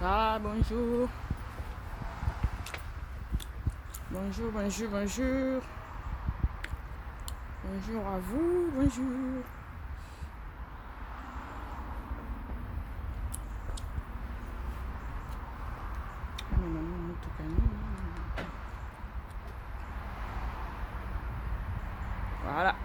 Ah, bonjour. Bonjour, bonjour, bonjour. Bonjour à vous, bonjour. Voilà.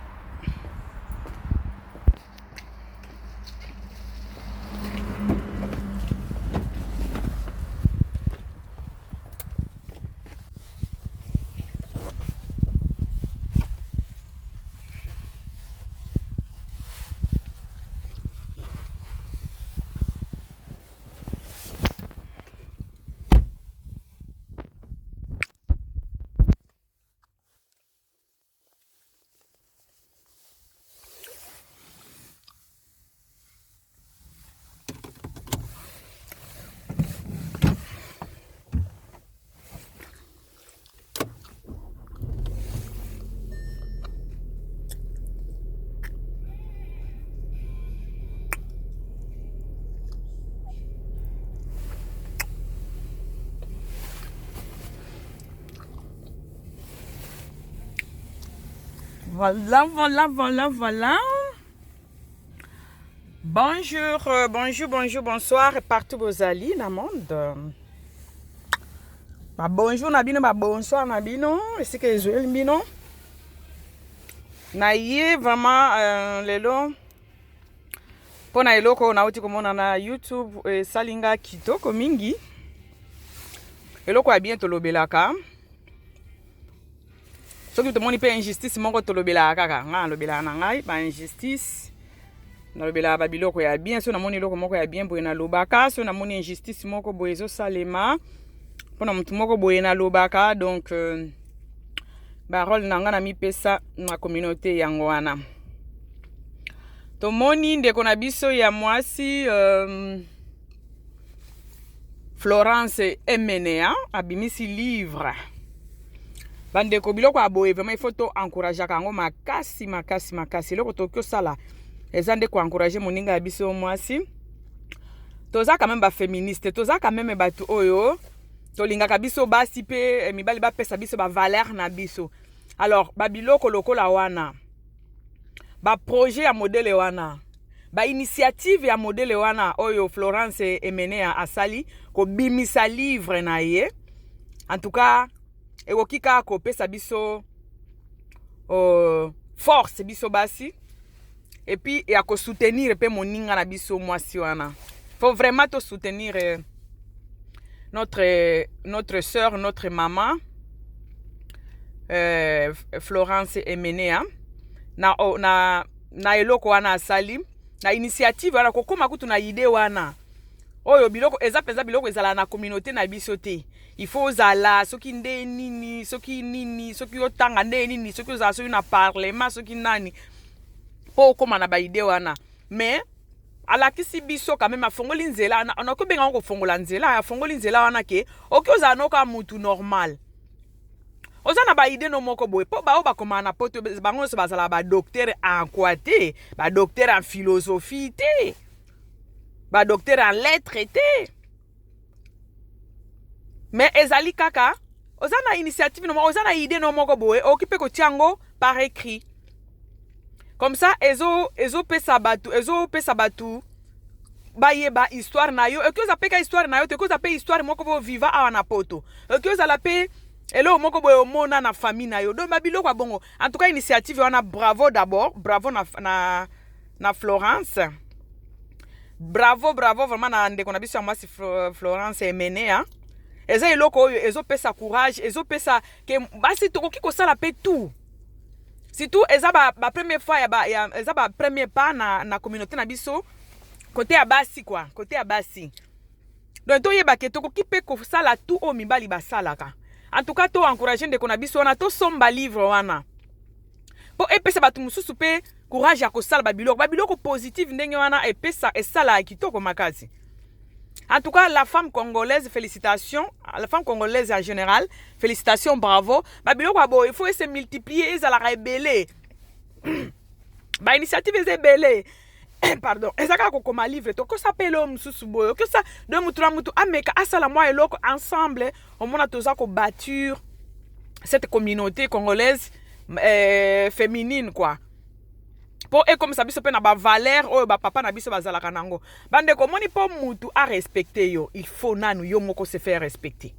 Voilà, voilà, voilà, voilà. Bonjour, bonjour, bonjour, bonsoir partout bozali na monde. Ba bonjour na bino, ba bonsoir na bino, esika ezweli bino. Na ye vraiment lelo mpo na eloko oyo nauti komona na YouTube esali nga kitoko mingi. Eloko ya bien tolobelaka. Soki tomoni mpe injustice moko tolobelaka kaka, ngai nalobelaka na ngai ba injustice, nalobelaka ba biloko ya bien. Soki namoni eloko moko ya bien boye nalobaka, soki namoni injustice moko boye ezosalema mpona motu moko boye nalobaka. Donc ba role na ngai namipesa na communauté yango wana. Tomoni ndeko na biso ya mwasi Florence Emenea abimisi livre. Bandeko, biloko ya boye vraiment il faut to encourageaka yango makasi makasi makasi. Eloko tokoki kosala eza nde ko encourager moninga ya biso mwasi. Toza quand même ba féministe, toza quand même bato oyo tolingaka biso basi pe mibali bapesa biso ba valeur na biso. Alors ba biloko lokola wana, ba projet ya modèle wana, ba initiative ya modèle wana oyo Florence Emenea asali kobimisa livre na ye, en tout cas ekoki kaka kopesa biso force biso basi, et puis ya kosoutenir pe moninga na biso mwasi wana. Faut vraiment to soutenir notre sœur, notre maman Florence Emenea na eloko wana asali, na initiative wana, kokóma kutu na idée wana oyo. Biloko eza mpenza biloko ezala na communauté na biso te. Il faut ozala soki nde nini, soki nini, soki otanga nde nini, soki ozala soki na parlement, soki nani, mpo okóma na ba idée wana. Mais alakisi biso quand même, afongoli nzela. Nakobenga yango kofongola nzela. Afongoli nzela wana ke oki ozala noka mutu normal, oza na ba idée no moko boye, mpo bao bakomaka na poto, bango nyonso bazala badocteur en quoi te, badocteur en philosophie te, badocteur en lettre te, mais ezali kaka oza na initiative no moko, oza na idée no moko boye, okoki mpe kotia yango par écrit. Comme ça ezopesa bato, ezopesa bato bayeba histoire na yo. Ekoki ozala mpe ka histoire na yo te, ekoki ozala mpe histoire moko boye oviva awa na poto, ekoki ozala mpe eloko moko boye omona na famille na yo. Donc babiloko ya bongo, en tout cas initiative wana, bravo d'abord, bravo na Florence, bravo, bravo vraiment na ndeko na biso ya mwasi Florence Emenea. Eza eloko oyo ezopesa courage, ezopesa ke basi tokoki kosala mpe tout. Surtout eza ba première fois ya eza ba premier pas na communauté na biso côté ya basi quoi, côté ya basi. Donc toyeba ke tokoki mpe kosala tout oyo mibali basalaka. En tout cas to encourager ndeko na biso wana, tosomba livre wana mpo epesa bato mosusu mpe courage ya kosala babiloko positive ndenge wana. Epesa, esalaka kitoko makasi. En tout cas, la femme congolaise, félicitations. La femme congolaise en général, félicitations, bravo. Babiloko ya boye il faut se multiplier, ezalaka ebele, ba initiative eza ebele. Pardon, eza kaka kokoma livre, tokosa mpe eloko mosusu boye okosa. De mutu na mutu ameka asala mwa eloko. Ensemble, omona toza kobâtir cette communauté congolaise féminine quoi, mpo ekomisa biso mpe na bavaleur oyo bapapa na biso bazalaka nango. Bandeko, omoni, mpo mutu arespecte yo, il faut nanu yo moko se faire respecter.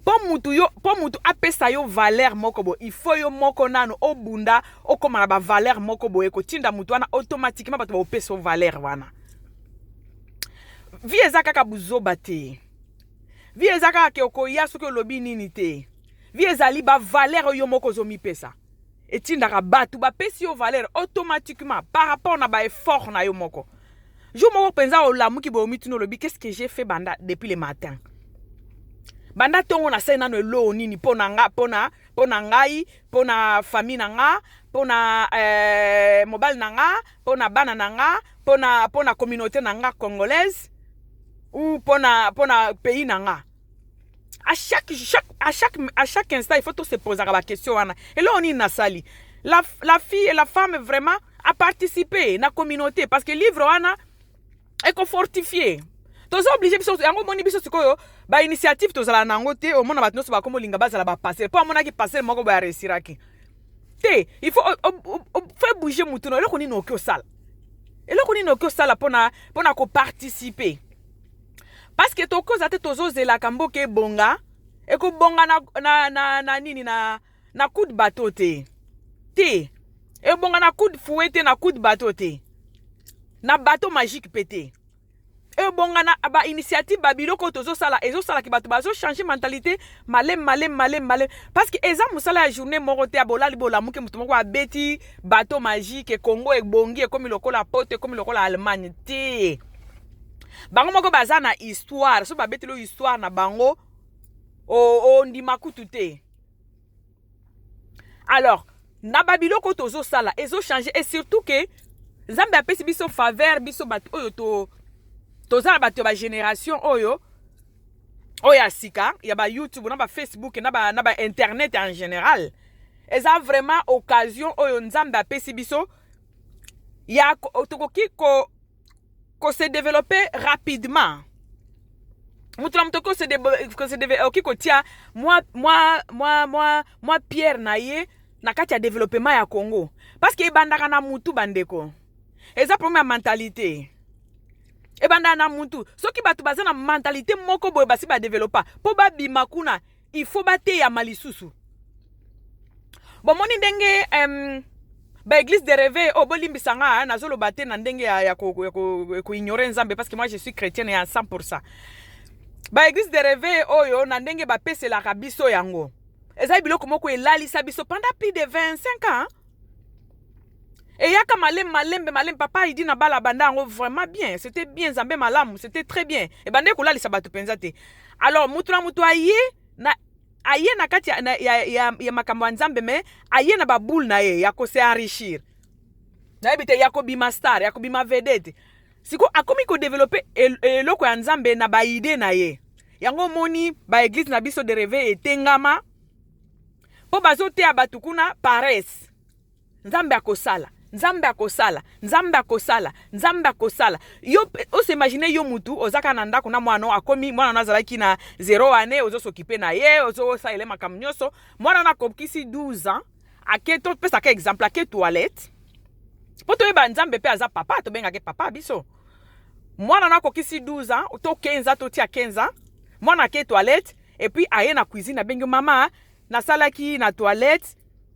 Mpo mutu apesa yo valeur moko boye, il faut yo moko nanu obunda, okóma na bavaleur moko boye kotinda mutu wana. Automatiquement bato baopesa yo valeur wana. Vie eza kaka buzoba te. Vie eza kaka ke okoya soki olobi nini te. Vie ezali bavaleur oyo yo moko ozomipesa, etindaka bato bapesi yo valeur automatiquement par rapport na baeffort na yo moko. Jour moko mpenza olamuki boye, omituni, olobi: "Qu'est-ce que j'ai fait banda depuis le matin, banda ntongo? Nasali nano eloko nini mpo na nga, mpo na ngai, mpo na famille na nga, mpo na mobali na nga, mpo na bana na nga, mpo na communauté na nga congolaise ou mpo na pays na nga?" À chaque instant, il faut to se posaka baquestion wana: eloko nini nasali? La fille et la femme vraiment a participer na communauté, parce que livre wana ekofortifie. Toza obligé biso yango. Omoni biso sikoyo, bainitiative tozala nango te. Omona bato nyonso bakoma olinga bazala bapasteur, mpo amonaki pasteur moko boye aresiraki te. Il faut fait bouger mutu na eloko nini oki osala, eloko nini oki osala mpona koparticiper, parce que tokoza te. Tozozelaka mboka ebonga, ekobonga na nini, na coup de bateau te. Te, ebonga na coup de fouet te, na coup de bateau te, na bateau magique mpe te. Ebonga na bainitiative, babiloko oyo tozosala, ezosalaki bato bazochange mentalité malem malem malem malem, parce que eza mosala ya journée moko te ya bolali bolamuki, moto moko abeti bateau magique, Congo ebongi, ekomi lokola Poto, ekomi lokola Allemagne te. Bango moko baza na histoire. So babeteli oyo histoire na bango, ondima kutu te. Alors na babiloko oyo tozosala ezochange, et surtout ke Nzambe apesi biso faveur, biso bato oyo to toza na bato ya bagénération oyo ya sika, ya baYouTube na baFacebook na bainternet ba en général. Eza vraiment occasion oyo Nzambe apesi biso ya tokoki ko se développer rapidement. Moto na moto okoki kotia mwa pierre na ye na kati ya développement ya Congo, parce que ebandaka na mutu. Bandeko, eza problème ya mentalité, ebandaka na mutu. Soki bato baza na mentalité moko boye, basi badevelopa, mpo babima kuna, il faut bateyama lisusu. Bomoni ndenge baéglise de réveil oyo, bolimbisa nga, nazoloba te na ndenge ya koignore Nzambe, parce que moi je suis chrétienne ya 100. Baéglise de réveil oyo, na ndenge bapeselaka biso yango, ezali biloko moko elalisa biso pendant plus de 25 ans. Eyaka malembe malembe malembe. Papa Idi na bala banda yango vraiment bien, c'était bien, Nzambe malamu, c'était très bien. Ebandeki kolalisa bato mpenza te. Alors mutu na mutu aye na kati ya makambo ya Nzambe, me aye na baboule na ye ya kose enrichir, nayebi te, ya kobima star, ya kobima vedette. Siko akomi kodévelopper eloko ya Nzambe na baidées na ye. Yango omoni baéglise na biso de réveil etengama, mpo bazoteya bato kuna paresse. Nzambe akosala, Nzambe akosala, Nzambe akosala, Nzambe akosala. Yo osimagine, yo mutu oza kaka na ndako na mwana, akomi mwana no azalaki na 0 année, ozosokipe na ye, ozosalela makambo nyonso. Mwana no akokisi 12 ans, ake, topesaka exemple, ake toilette, mpo toyeba Nzambe mpe aza papa, tobengaki papa biso. Mwana no akokisi 12 ans to 15 ans, totia 15 ans, mwana ake toilette et puis aye na cuisine, abengi: "Mama, nasalaki na toilette,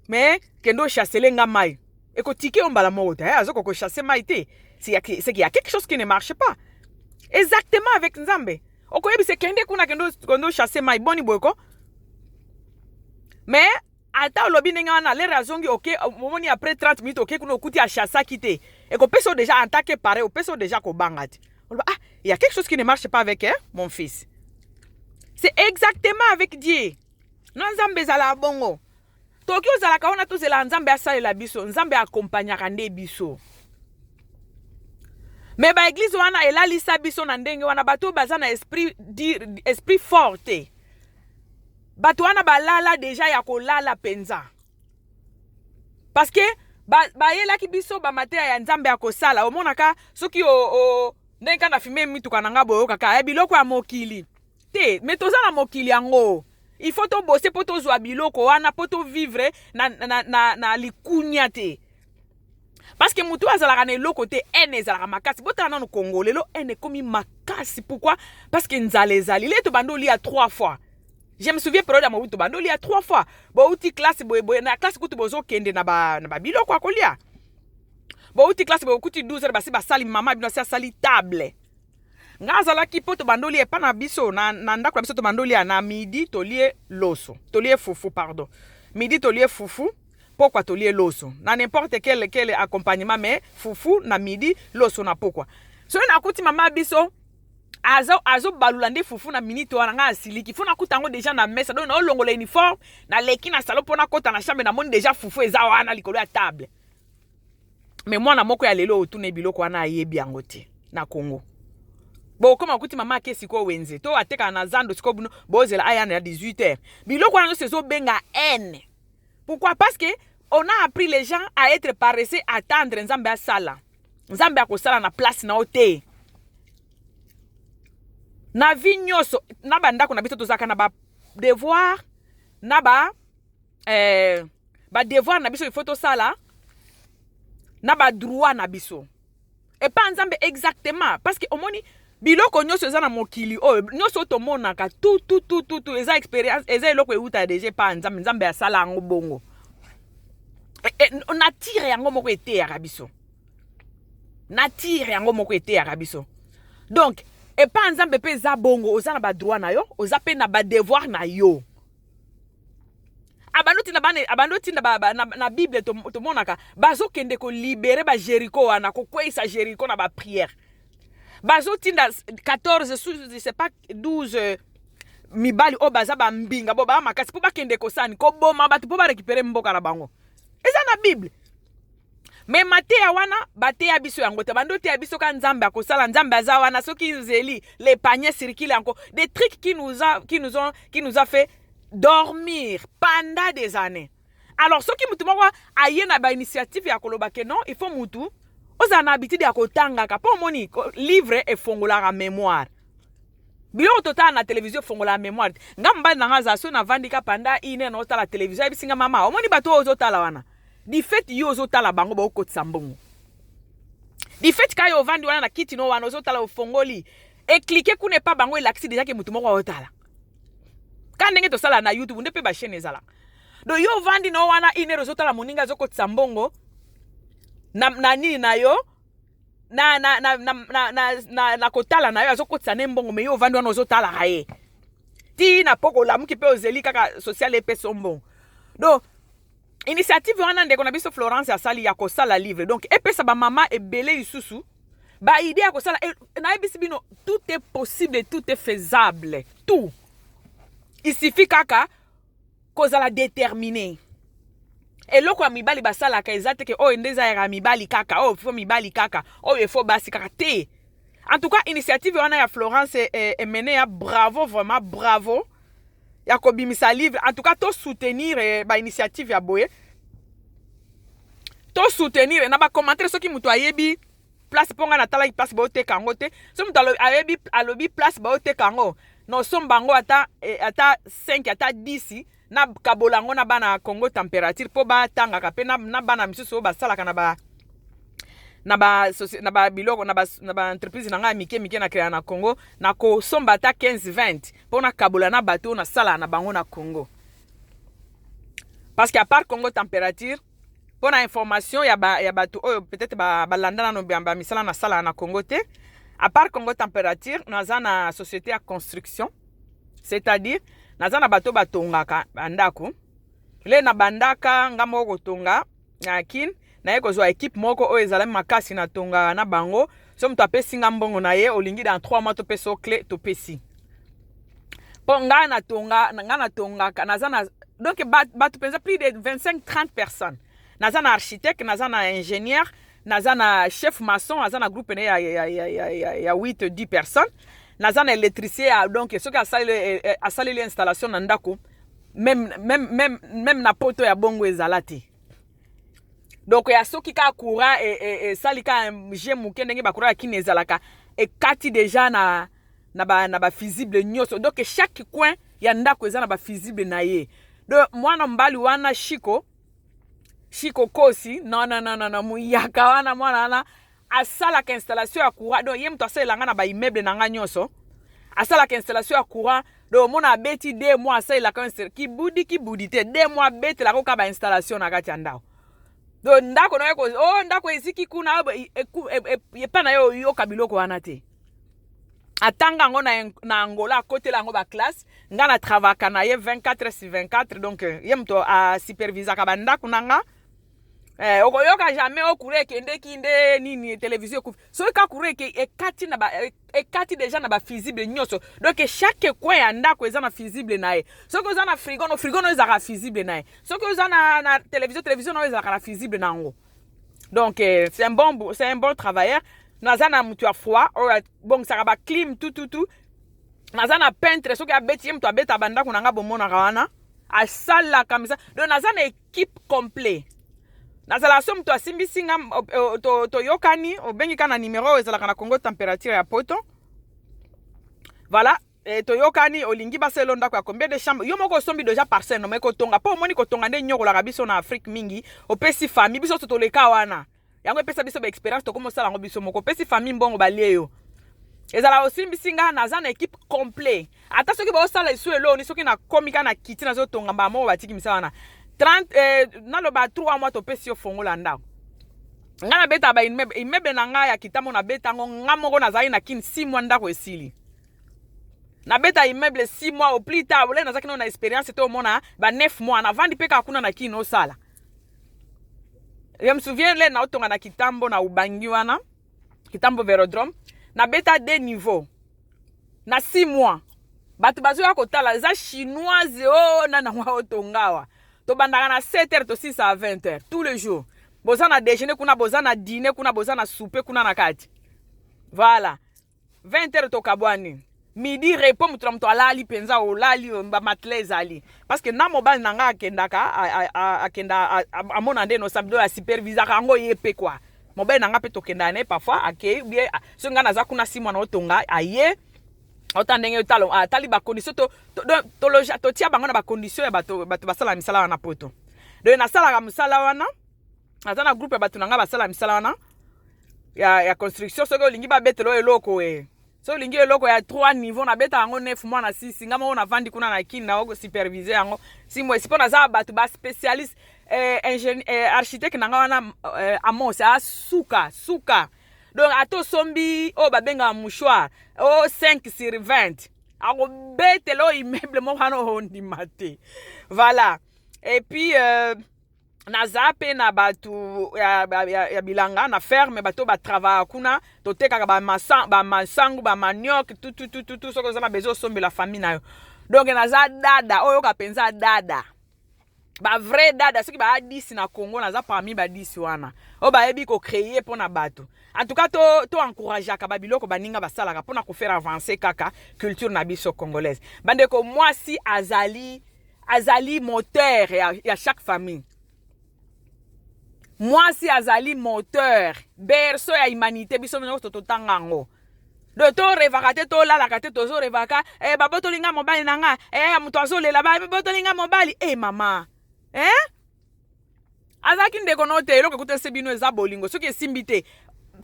mais kende ochasser nga mai." Ekotike yo mbala moko te, azokoka kochasser mai te, c'est qu'il y a quelque chose qui ne marche pas. Exactement avec Nzambe, okoyebisa: "Kende kuna, kende ochasser mai." Boni boye ko? Mais ata olobi ndenge wana, l'heure azongi, oke, omoni après 30 minutes, oke kuna, okuti achassaki te. Ekopesa yo déjà, en tant que parent, opesa yo déjà kobanga te. Oloba: "Ah, il y a quelque chose qui ne marche pas avec, hein, mon fils." C'est exactement avec Dieu. No, Nzambe ezala bongo. Tokoki ozalaka wana, tozela Nzambe asalela biso. Nzambe akompanyaka nde biso. Me baéglise wana elalisa biso na ndenge wana. Bato oyo baza na esprit fort te, bato wana balala déjà ya kolala mpenza, parce que Bayelaki biso bamateya ya Nzambe ya kosala. Omonaka soki o ndenge kaka na filme mituka na nga, boyokaka ya biloko ya mokili te. Me toza na mokili yango, il faut tobose mpo tozwa biloko wana, mpo tovivre na likunya te, parce que motu azalaka na eloko te, haine ezalaka makasi. Botala nanu Congo lelo, haine ekomi makasi. Pourquoi? Parce que nzala ezali. Le tobandi olia trois fois. Je me souviens, période ya Mobutu, tobandi olia trois fois. Bouti classe boyeboye, na classe kutu bozokende na babiloko ya kolia. Bouti classe boye, okuti 12 heures, basi basali, mama bino asi asali table. Nga azalaki mpo tobandi olia epa na biso, na ndako na biso, tobandi olia na midi, tolie loso, tolie fufu, pardon, midi tolie fufu, pokwa tolie loso na n'importe quel accompagnement, mais fufu na midi, loso na pokwa. Soki nakuti mama biso azobalula nde fufu na minute wana, ngai asiliki, fo nakuta yango déjà na mesa. Donc naolongola uniforme, naleki na salon mpo nakɔta na chambre, namoni déjà fufu eza wana likolo ya table. Mais mwana moko ya lelo, otuna biloko wana, ayebi yango te. Na Congo, bokoma kuti mama ake sikoyo wenze to atekaka na zando, sikoyo bino bozela aya na 18 heures. Biloko wana nyonso ezobenga haine. Pourquoi? Parce que on a appris les gens à être paresseux, attendre Nzambe asala. Nzambe akosala na place na yo te. Na vie nyonso, na bandako na biso, tozalaka na badevoir, na badevoir na biso, il faut tosala, na badroit na biso epa Nzambe. Exactement, parce que omoni biloko nyonso eza na mokili oyo, nyonso oyo tomonaka, tout, tout, tout, tout, tout eza expérience, eza eloko euta déjà epa Nzambe. Nzambe asala yango bongo. Nature yango moko eteyaka biso, nature yango moko eteyaka biso. Donc epa Nzambe mpe eza bongo. Oza na badroit na yo, oza mpe na badevoir na yo. Abandi otinda bana, abandi otinda na Bible, tomonaka bazokende kolibérer baJeriko wana, kokweyisa Jeriko na baprière. Bazotinda 14, je sais pas, 12 mibali oyo baza bambinga bo baa makasi, mpo bakende kosani, koboma bato mpo barécupérer mboka na bango. Eza na Bible. Me mateya wana bateya biso yango te. Bandi oteya biso ka Nzambe akosala, Nzambe aza wana, soki nzeli, les paniers circule encore, des trucs qui nous a fait dormir pendant des années. Alors soki mutu moko aye na bainitiative ya koloba ke non, il faut mutu ozala na habitude ya kotangaka, mpo omoni livre efongolaka mémoire. Biloko totala na télévision efongolaka mémoire. Nga mobali na nga azala, so navandi ka pendant une heure naotala télévision, ayebisi nga: "Mama, omoni bato oyo ozotala wana? Du fait yo ozotala bango, baokotisa mbongo. Du fait ka yo ovandi wana na kiti no wana ozotala, ofongoli, ecliquer kuna epa bango, elakisi déjà ke motu moko aotala ka." Ndenge tosala na YouTube nde mpe bachaîne ezalaka. Donc yo ovandi no wana une heure, ozotala moninga azokotisa mbongo na nini na yo, na kotala na yo, azokotisa ne mbongo. Me yo ovandi wana, ozotalaka ye ti na poko, olamuki mpe ozeli kaka social epesa mbongo. Donc initiative wana ndeko na biso Florence asali ya kosala livre, donc epesa bamama ebele lisusu baidée ya kosala. Nayebisi bino, tout est possible, tout est faisable, tout. Il suffit kaka kozala déterminé. Eloko ya mibali basalaka eza te ke oyo nde eza yaka mibali kaka, oyo fo mibali kaka, oyo efo basi kaka te. En tout cas, initiative wana ya Florence emene ya bravo, vraiment bravo, ya kobimisa livre. En tout cas, tosoutenir bainitiative ya boye, tosoutenir na bacommentaire. Soki moto ayebi place, mpo ngai natalaki place baoteka yango te, soki moto ayebi, alobi place baoteka yango, nosomba yango, ata 5, ata 10, nakabola yango na bana Congo Température, mpo batangaka mpe na bana misusu oyo basalaka na ba biloko, na baentreprise na ngai ya mike mike na créa na Congo. Nakosomba ata 15, 20 mpo nakabola na bato oyo nasalaka na bango na Congo, parce que à part Congo Température, mpo na information ya bato oyo peut-être balanda nano bamisala nasalaka na Congo te, à part Congo Température, naza na société ya construction, c'est-à-dire naza na bato batongaka bandako. Le na bandaka nga moko kotonga na Kine, naye kozwa équipe moko oyo ezalami makasi, natongaka na bango. So moto apesi nga mbongo na ye, olingi dans 3 mois topesa o clé, topesi. Mpo ngai natonga, ngai natongaka, naza na donc bato mpenza plus de 25, 30 personnes. Naza na architecte, naza na ingénieur, naza na chef maçon, aza na groupe ne ya 8, 10 personnes, naza na électricien ya, donc soki asaleli installation na ndako, même na poto ya bongo ezala te. Donc ya soki kaka courant esali kaka je moke, ndenge bacourant ya kini ezalaka, ekati déjà na bafusible nyonso. Donc chaque coin ya ndako eza na bafusible na ye. Donc mwana mobali wana, Shiko, Shiko Kosi, non, non, non, non, non, muyaka wana, mwana wana asalaka installation ya courant. Donc ye moto asalela nga na baimmeuble na nga nyonso, asalaka installation ya courant. Donc omona abeti 2 mois, asalelaka kibudi kibudi te, 2 mois abetelaka oka bainstallation na kati ya ndako. Donc ndako na yo, oh, ndako eziki kuna epa na ye, oyoka biloko wana te. Atanga yango na Angola, akotela yango baclasse. Nga na travaillaka na ye 24 sur 24. Donc ye moto asupervisaka bandako na nga. Okoyoka jamais o courant ekendeki nde nini, télévision ekufi. Soki ka courant ekati na ba, ekati déjà na bafusible nyonso. Donc chaque coin ya ndako eza na fusible na ye. Soki oza na frigo, no frigo no ezalaka fusible na ye. Soki oza na télévision, télévision no ezalaka na fusible na yango. Donc c'est un bon travailleur. Naza na moto ya froid oyo abongisaka baclim, tututu. Naza na peintre, soki abeti, ye moto abeta bandako na nga bomonaka wana, asalaka misala. Donc naza na équipe complet. Nazalaka so moto asimbisi nga, toyokani, obengi ka na numero oyo ezalaka na Congo Température ya Poto. Voilà, toyokani, olingi basala ndako ya combien de chambre, yo moko osombi déjà parcelle no me kotonga, mpo omoni kotonga nde nyokolaka biso na Afrique mingi. Opesi famille, biso nyonso toleka wana, yango epesa biso baexpérience, tokoma osala yango biso moko. Opesi famille mbongo, balie yo. Ezala osimbisi nga, naza na équipe complet. Ata soki baosala esu eloni, soki nakomi kaka na kiti, nazotonga, mbala moko batiki misala wana 30, naloba 3 mois, topesi yo fongola ndako. Nga nabetaka baimmeuble, immeuble na ngai ya Kitambo nabeta yango nga moko, nazalaki na Kini, 6 mois ndako esili. Nabeta immeuble 6 mois au plus tard. Ole nazalaki nano na expérience te, omona ba 9 mois navandi mpe kaka kuna na Kini osala. Je me souviens, le naotonga na Kitambo, na Ubangi wana, Kitambo Velodrome, nabeta deux niveaux na 6 mois. Bato bazoya kotala, eza chinoise o nani yango otonga awa. Tobandaka na 7 heures, tosisa à 20 heures tous les jours. Boza na déjeuner kuna, boza na dîner kuna, boza na souper kuna na kati. Voilà, 20 heures tokabwani, midi repos, moto na moto alali mpenza, olali, bamatelas ezali. Parce que na mobali na nga akendaka, akenda amona nde nosambi oyo asupervisaka yango ye mpe kua. Mobali na nga mpe tokendaka na ye parfois, akei bien. Soki nga naza kuna, si mwana otonga aye, ota ndenge otala, atali bacondition, totia bango na bacondition ya bato. Bato basalaka misala wana poto. Donc nasalaka mosala wana, aza na groupe ya bato na nga basala misala wana ya construction. Soki olingi babetela oyo eloko e, soki olingi eloko ya 3 niveau, nabeta yango 9 mois na 6. Nga moko navandi kuna na Kini, na supervise yango 6 mois, mpo naza bato baspécialiste. Architecte na nga wana, Amos, asuka suka. Donc ata osombi oyo babengaka mouchoir o 5 sur 20, akobetela oyo immeuble moko wana ondima te. Voilà. Et puis naza mpe na bato ya bilanga na ferme, bato batravailla kuna, totekaka bamasangu, bamanioc, tututututu. Soki oza na besoin osombela famille na yo. Donc naza dada oyo oyoka mpenza dada, bavrai dada. Soki baya 10 na Congo, naza parmi ba10 wana oyo bayebi kocréer mpo na bato. En tout cas to encourageaka babiloko baninga basalaka mpona kofaire avancer kaka culture na biso congolaise. Bandeko, mwasi azali moteur ya chaque famille. Mwasi azali moteur, berceau ya humanité. Biso nyonso totanga yango. Do torevaka te, tolalaka te, tozorevaka babotolinga mobali na nga, moto azolela, babotolinga mobali. Mama, azalaki ndeko no te. Eloko ekuta ese bino eza bolingo. Soki esimbi te,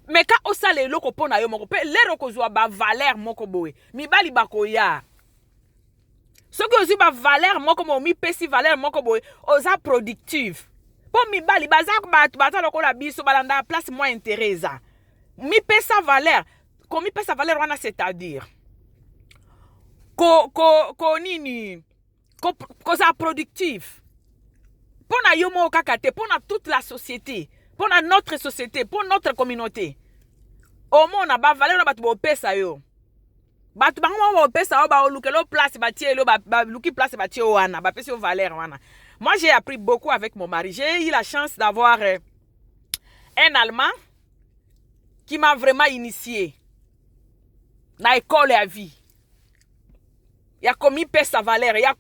meka osala eloko mpo na yo moko mpe lero kozwa bavaleur moko boye, mibali bakoya. Soki ozwi bavaleur moko boye, omipesi valeur moko boye, oza productive, mpo mibali baza bato, baza lokola biso, balandaka place mwa intérêt eza. Mipesa valeur. Komipesa valeur wana, c'est-à-dire ko nini, kozala productive mpo na yo moko kaka te, mpo na toute la société, mpo na notre société, mpo notre communauté. Omona bavaleur na bato bopesa yo, bato bango moko bopesa yo, baolukela yo place, batie yo, baluki place, batie yo wana, bapesi yo valeur wana. Moi, j'ai appris beaucoup avec mon mari. J'ai eu la chance d'avoir un Allemand qui m'a vraiment initié na école ya vie, ya komipesa valeur, ya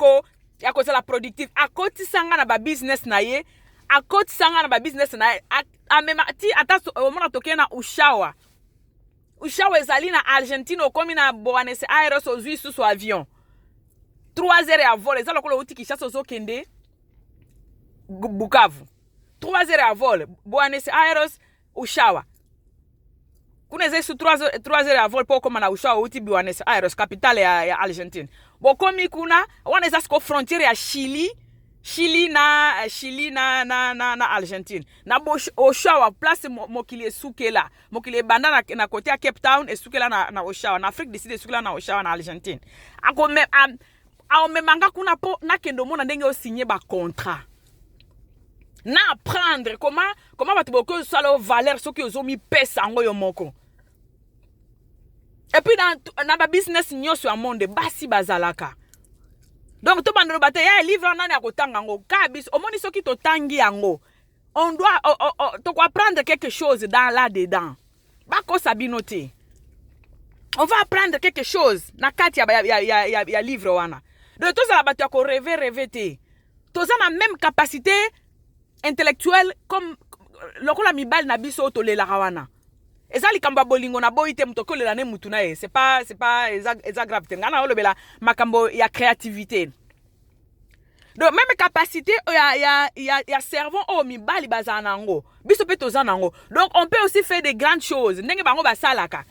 kozala productive. Akotisa nga na babusiness na ye. Akotisa nga na babusiness na ye, amema ti ata omona tokei na Ushawa. Ushawa ezali na Argentine. Okomi na Buenos Aires, ozwi susu avion, 3 heures ya vol. Eza lokola outi Kinshasa, ozokende Bukavu, 3 heures ya vol, Buenos Aires, Ushawa. Kuna eza esu 3 heures ya vol mpo okóma na Ushawa. Outi Buenos Aires, capitale ya Argentine, bokomi kuna. Wana eza siko frontière ya Chili na Argentine, na Oshawa, place mokili esukela. Mokili ebanda na côté ya Cape Town, esukela na Oshawa na Afrique du Sud, esukela na Oshawa na Argentine. Aomemanga kuna mpo nakende omona ndenge osigne bacontrat, na apprendre comment bato bokoki osala valeur soki ozomipesa yango yo moko. Et puis na babusiness nyonso ya monde, basi bazalaka. Donc tobanda loba te ya livre nani akotanga yango, kaka biso. Omoni, soki totangi yango, on doit oh, tokoapprendre quelque chose dans là dedans. Bakosa bino te, on va apprendre quelque chose na kati ya livre wana. Donc tozala bato ya korêver rêver te. Toza na même capacité intellectuelle comme lokola mibali na biso oyo tolelaka. Wana eza likambo ya bolingo na boyi te. Moto okolela ne mutu na ye, c'est pas eza grave te. Ngai na olobela makambo ya créativité. Donc même capacité ya cerveau oyo mibali bazala na yango, biso mpe toza na yango. Donc on peut aussi faire de grandes choses ndenge bango basalaka.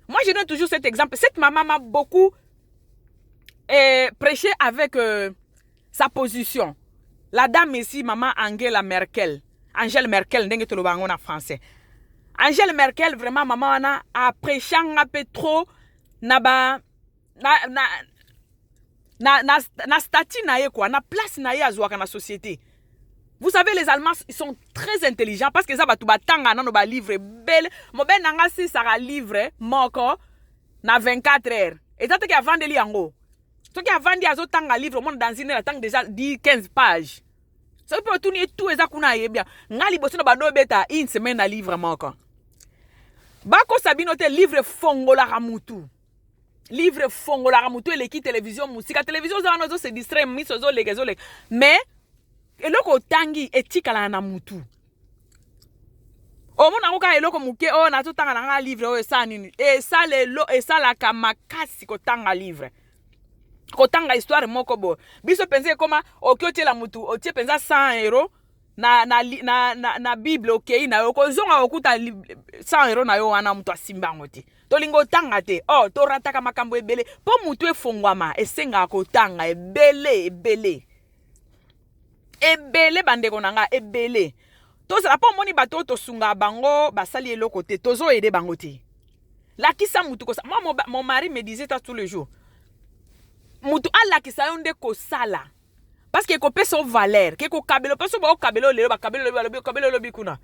Moi, je donne toujours cet exemple. Cette maman m'a beaucoup prêché avec sa position, la dame ici, maman Angela Merkel, Angèle Merkel, ndenge toloba yango na français, Angèle Merkel. Vraiment, mama wana aprêchanga mpe trop na ba na, na, na, na, na statut na ye quoi, na place na ye azwaka na société. Vous savez, les Allemands, ils sont très intelligents parce que eza bato batanga nano balivre ebele. Mobali na nga asisaka livre moko na 24 heures. Eza teke avandeli yango. Soki avandi, azotanga livre, omona dans une heure atanga déjà 10 15 pages. Soki mpe otuni ye, tu eza kuna, ayebi. Nga liboso na bando obeta une semaine na livre moko. Bakosa bino te, livre efongolaka mutu. Livre efongolaka mutu, eleki télévision mosika. Télévision oza wana, ozose distraire, miso ozoleka, ezoleka, mais eloko otangi etikalaka na mutu. Omona yango kaka eloko moke oyo nazotanga na nga livre oyo esala nini, esala elo, esalaka makasi kotanga livre, kotanga histoire moko boye. Biso mpenza ekoma oki otiela mutu, otie mpenza 100 euro na Bible, okei na yo, kozonga kokuta 100 euro na yo wana, moto asimba yango te. Tolingi otanga te. Oh, torataka makambo ebele mpo motu efongwama. Esengaka kotanga ebele, ebele, ebele. Bandeko na nga, ebele tozala mpo omoni bato oyo tosungaka bango, basali eloko te, tozoaider bango te. Lakisa mutu kosa. Moi, mon mari me disait ça tous les jours: mutu alakisa yo nde kosala, parce que ekopesa yo valeur ke kokabela. Mpe so baokabela oyo lelo, bakabela olobi, balobi okabela, olobi kuna,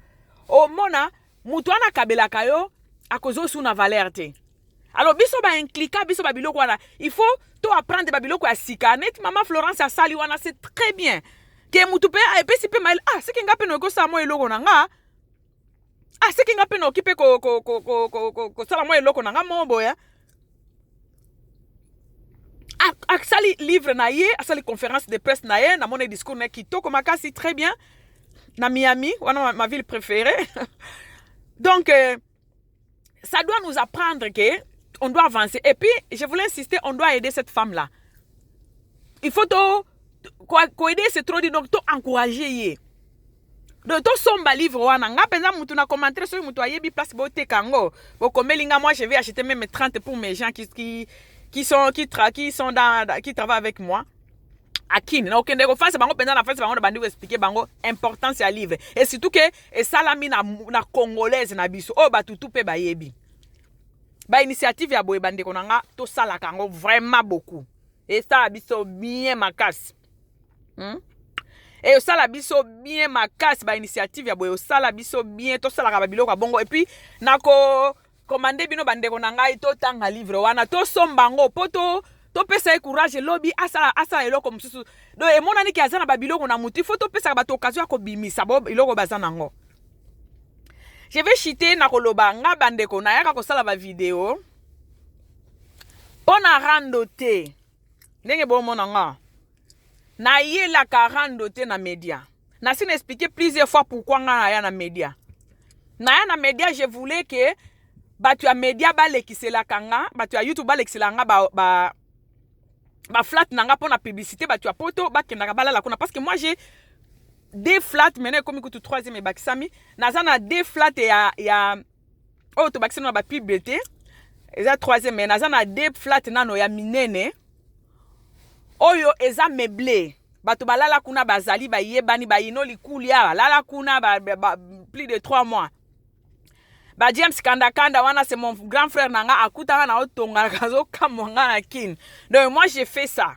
omona mutu wana akabelaka yo, akozwa na valeur te. Alors biso baimplika biso babiloko wana, il faut to apprendre babiloko ya sika neti mama Florence asali wana. C'est très bien ke mutu mpe epesi mpe mayele. Ah, seke nga mpe noki kosala mwa eloko na nga. Ah, seke nga mpe noki mpe kosala mwa eloko na nga mo boya. Asali livre na ye, asali conférence de presse na ye, namoni discours na ye kitoko makasi, très bien, na Miami wana, ma ville préférée. Donc ça doit nous apprendre que on doit avancer. Et puis je voulais insister, on doit aider cette femme là. Il faut to koaider, c'est trop dit. Donc to encourager ye. Donc tosomba livre wana. Nga mpenza mutu na commentaire, soki mutu ayebi place boteka yango, bokomeli nga. Moi, je vais acheter même 30 pour mes gens qui sont qui, tra, qui sont dans qui travaillent avec moi akini. Na okende kofasa bango mpenza, na fasi bango, na bandi koexpliquer bango importance ya livre, et surtout ke esalami na congolaise na biso oyo bato tu mpe bayebi. Bainitiative ya boye, bandeko na nga, tosalaka yango vraiment beaucoup. Esala biso bien makasi, Esala biso bien makasi, bainitiative ya boye osala biso bien. Tosalaka babiloko ya bongo. Et puis nako commander bino, bandeko na ngai, totanga livre wana, tosomba yango mpo to topesa ye courage. Elobi asala eloko mosusu. Donc emonani ke aza na babiloko na motu. Il faut topesaka bato occasion ya kobimisa bo biloko baza nango. Je vais chuter na koloba. Nga, bandeko, nayaka kosala bavideo mpo na rando te. Ndenge bomona nga, nayelaka rando te na media. Nasi na expliqué plusieurs fois pourquoi nga naya na média. Naya na média, je voulais que bato ya média balekiselaka nga, bato ya YouTube balekiselaka nga ba flat na nga mpo na publicité. Bato ya poto bakendaka balala kuna, parce que moi, j'ai deux flat. Maintenant ekomi kutu troisième, ebakisami. Naza na deux flat ya oyo tobakisami na bapub te, eza troisième. Mais naza na deux flat nano ya minene oyo eza meublé. Bato balala kuna, bazali bayebani, bayino likulia balala kuna ba plus de 3 mois. Ba James Kandakanda wana, c'est mon grand frère na nga, akutaka na otongaka, azokamwa nga na Kine. Donc moi, j'ai fait ça.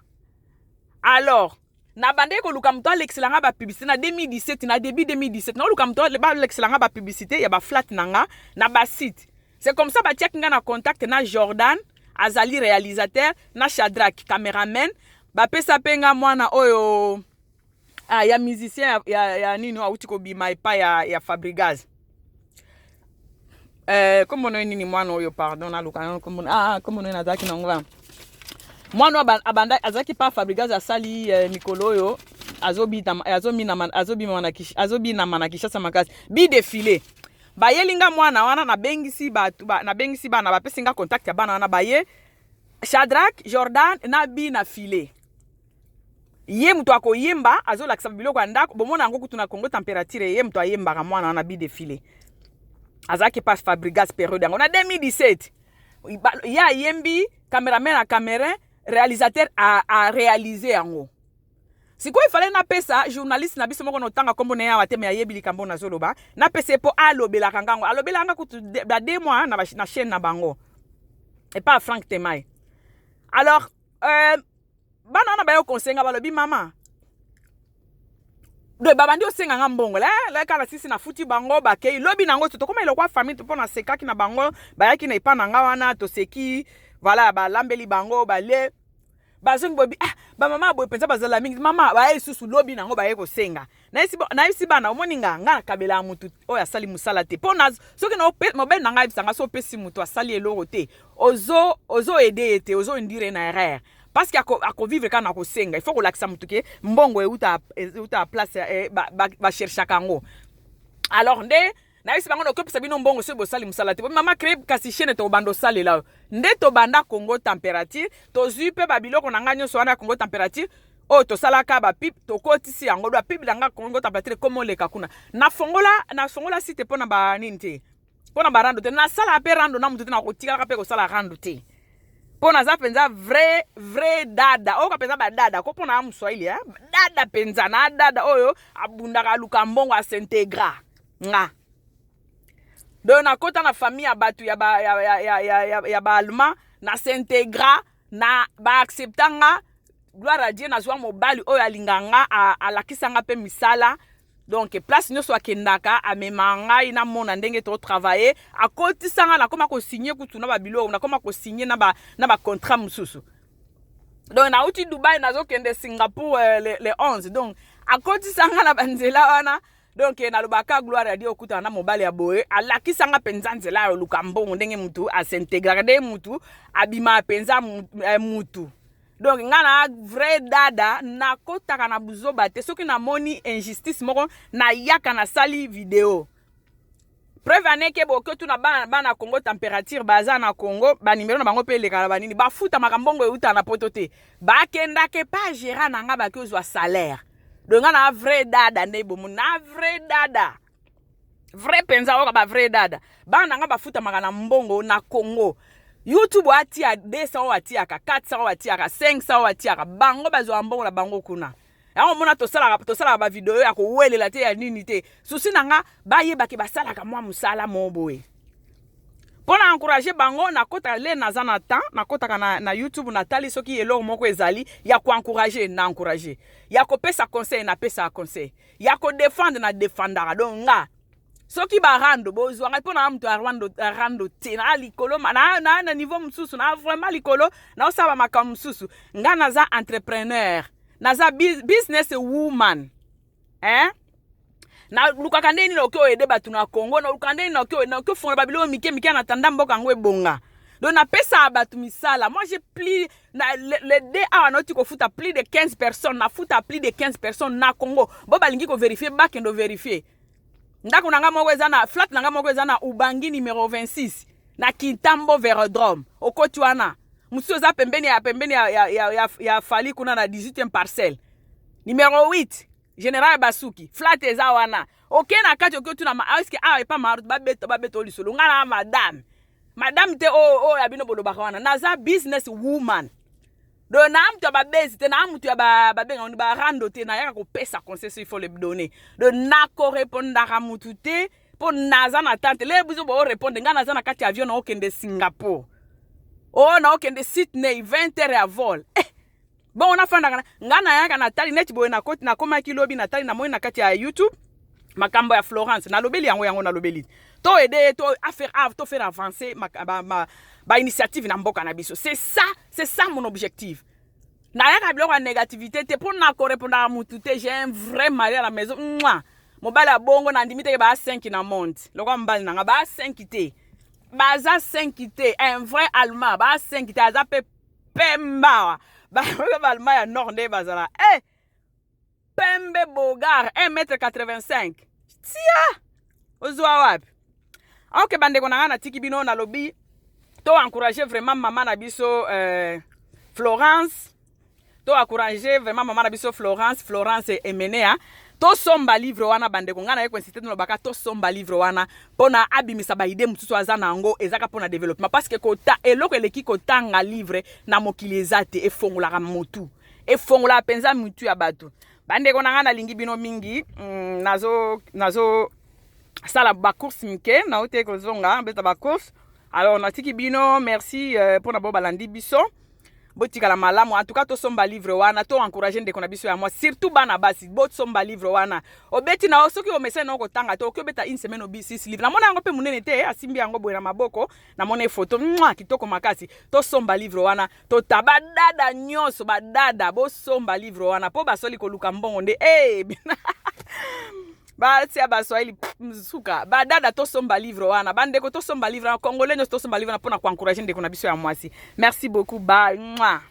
Alors nabandaki koluka moto alekisela nga bapublicité na 2017, na début 2017. Naoluka moto balekisela nga bapublicité ya baflat na nga na basite. C'est comme ça batiaki nga na contact na Jordan, azali réalisateur, na Shadrack, cameraman. Bapesa mpe nga mwana oyo, ah, ya musicien ya nini, awuti kobima epai ya Fabrigaz. Kombo na ye nini, mwana oyo? Pardon, naluka kombo. Ah, kombo na ye nazalaki nango wana. Mwana oyo abanda, azalaki pa Fabrigaz, asali mikolo oyo azobinama na Kinshasa makasi, bidefile. Bayeli nga mwana wana, nabengisi bato, nabengisi bana, bapesi nga contact ya bana wana. Baye, Shadrack, Jordan na bi na file. Ye moto akoyemba, azolakisa biloko ya ndako. Bomona yango kutu na Congo Température. Ye moto ayembaka, mwana wana bi défilé, azalaki pa Fabrigas période yango na 2017. Ye ayembi, cameraman na caméra, réalisateur aréalise yango. Sikoyo ifale napesa journaliste na biso moko, notanga nkombo na ye awa te, me ayebi likambo nazoloba. Napesa ye mpo alobelaka ngango, alobelaka nga kutu ba 2 mois na chaîne na bango epa Frank Temai. Alors bana wana baye kosenga, balobi: "Mama." De babandi osenga nga mbongo leka na sisi. Nafuti bango, bakei. Lobi nango tokóma eloko ya famille mpo nasekaki na bango. Bayaki na epa na nga wana, toseki, voilà, balambeli bango, balie, bazongi. Bobi: "Ah, bamama boye mpenza bazala mingi, mama." Baye lisusu lobi nango, baye kosenga. Nayebisi bana: "Omoni nga, nga nakabelaka motu oyo asali mosala te, mpo soki mobali na ngai ayebisanga, so opesi motu asali eloko te, ozo aider ye te, ozo induire na erreur, parce que akovivre kaka na kosenga. Il faut kolakisa motu ke mbongo euta ya place bacherchaka yango." Alors nde nayebisi bango: "Nakopesa bino mbongo soki bosali mosala te." "Mama, crée kasi chaîne, tokobanda osalela oyo." Nde tobanda Congo Température. Tozwi mpe babiloko na ngai nyonso wana ya Congo Température oyo tosalaka bapub, tokotisi yango. Do bapub na nga Congo Température ekoma oleka kuna. Nafongola site mpo na banini te, mpo na barando te. Nasala mpe rando na motu te, nakotikalaka mpe kosala rando te, mpo naza mpenza vrai vrai dada oyo mpenza badada ko mpo na moswahili, eh? Dada mpenza na dada oyo abundaka, aluka mbongo, asintegra nga. Donc nakota na famille ya bato ya ba, ya, ya, ya, ya, ya, ya baallemand, nasintegra na baaccepta nga. Gloire à Dieu, nazwa mobali oyo alinga nga, alakisa nga mpe misala. Donc place nyonso akendaka, amema ngai, namona ndenge totravaille. Akotisa nga, nakoma kosigne kutu na babiloko, nakoma kosigne na bacontrat mosusu. Donc nauti Dubai, nazokende Singapour le 11. Donc akotisa nga na banzela wana. Donc nalobaka gloire à Dieu, okutana na mobali ya boye, alakisa nga mpenza nzela ya oluka mbongo, ndenge mutu asintegraka, ndenge mutu abimaka mpenza mutu. Donc nga na vrai dada, nakotaka na buzoba te. Soki namoni injustice moko, nayaka, nasali video. Preuve aneke, boke tuna bana, bana Congo Température baza na Congo, banimero na bango mpe elekaka na banini. Bafutamaka mbongo eutaka na poto te, bakendaka epa gérant na nga, baki ozwa salaire. Donc nga na vrai dada nde bomo na vrai dada, vrai mpenza oyoka ba vrai dada. Bana na nga bafutamaka na mbongo na Congo. YouTube atia 200, oyo atiaka 400, oyo atiaka 500, oyo atiaka, bango bazwaka mbongo na bango kuna. Yango omona tosalaka bavideo ya kowelela te, ya nini te. Susi na nga, bayebaki basalaka mwa mosala mo boye mpo na encourage bango. Nakotaka le naza na temps, nakotaka na YouTube, natali soki eloko moko ezali ya koencourage, na encourage, ya kopesa conseil, napesaka conseil, ya kodefendre, na defendaka. Donc nga soki barando bozwanga mpo na moto ya rando te, na likolo, na niveau mosusu, na vraiment likolo, naosala makambo mosusu. Nga naza entrepreneur, naza business woman, eh? Nalukaka nde nini oki oaider bato na Congo, naluka nde nini oki ofongola babiloko mike mike na tanda mboka yango ebonga. Donc napesaka bato misala. Moi, j'ai plus na le de awa nauti kofuta plus de 15 personnes. Nafuta plus de 15 personnes na Congo. Bo balingi kovérifier, bakende ovérifier. Ndako na nga moko eza na flat na nga moko eza na Ubangi numéro 26 na Kintambo Velodrome. Okoti wana, mosusu eza pembeni ya Fali kuna na 18e parcelle numéro 8, Général Basuki. Flat eza wana. Oke na kati, oke otuna eske awa epa Maruti babeta babeta o lisolo. Nga na madame te oyo oyo ya bino bolobaka wana. Naza business woman. Donc na mutu ya babezi te, na mutu ya babenga ni barando te. Nayaka kopesa conseil so il faut le donner. Donc nakorépondaka mutu te mpo naza na tante le biso boorépondre. Ngai naza na kati ya avion, naokende Singapour, oyo naokende Sydney, 20 heures ya vol. Bongo nafandaka ngai, nayaka natali neti boye. Nakoti, nakomaki lobi, natali, namoni na kati ya YouTube makambo ya Florence. Nalobeli yango, yango nalobeli to aider ye to afaire to faire avancer bainitiative ba na mboka na biso. C'est ça, c'est ça mon objectif. Nayaka biloko ya négativité te mpo nakorépondaka mutu te. J'ai un vrai mari à la maison. Mwa mobali ya bongo, nandimi teke baa 5 na monde. Lokola mobali nanga, baa 5 te, baza 5 te. Un vrai Allemand, baa 5 te. Aza mpe pemba. Baallemand ya nord nde bazala pembe, beau gars, 1 mètre 85. Tia ozwa wapi? Ok, bandeko na ngai, natiki bino. Nalobi to encourager vraiment mama na biso Florence. To encourager vraiment mama na biso Florence, Florence Emenea. Tosomba livre wana, bandeko. Ngai naye koinsiste, nalobaka tosomba livre wana mpona abimisa baidées mosusu aza na yango. Ezaka mpona développement, parce que kota eloko eleki kotanga livre na mokili eza te. Efongolaka motu, efongolaka mpenza mitu ya bato. Bandeko na ngai, nalingi bino mingi. Nazo sala bacourse mike, nauti kozonga beta bacourse. Alors natiki bino. Merci mpona bo balandi biso. Botikala malamu. En tout cas, tosomba livre wana, to encourage ndeko na biso ya mwa, surtout bana basi. Bosomba livre wana. Obeti na yo, soki omesani na okotanga te, oki obeta une semaine, obi six livre. Namona yango mpe monene te, asimbi yango boye na maboko, namona photo mwa kitoko makasi. Tosomba livre wana, tota badada nyonso, badada bosomba livre wana mpo basoli koluka mbongo nde hey, batia Baswahili suka. Badada, tosomba livre wana. Bandeko, tosomba livre wana. Congolais nyonso, tosomba livre wana mpona koencourager ndeko na biso ya mwasi. Merci beaucoup, bye. Mwah.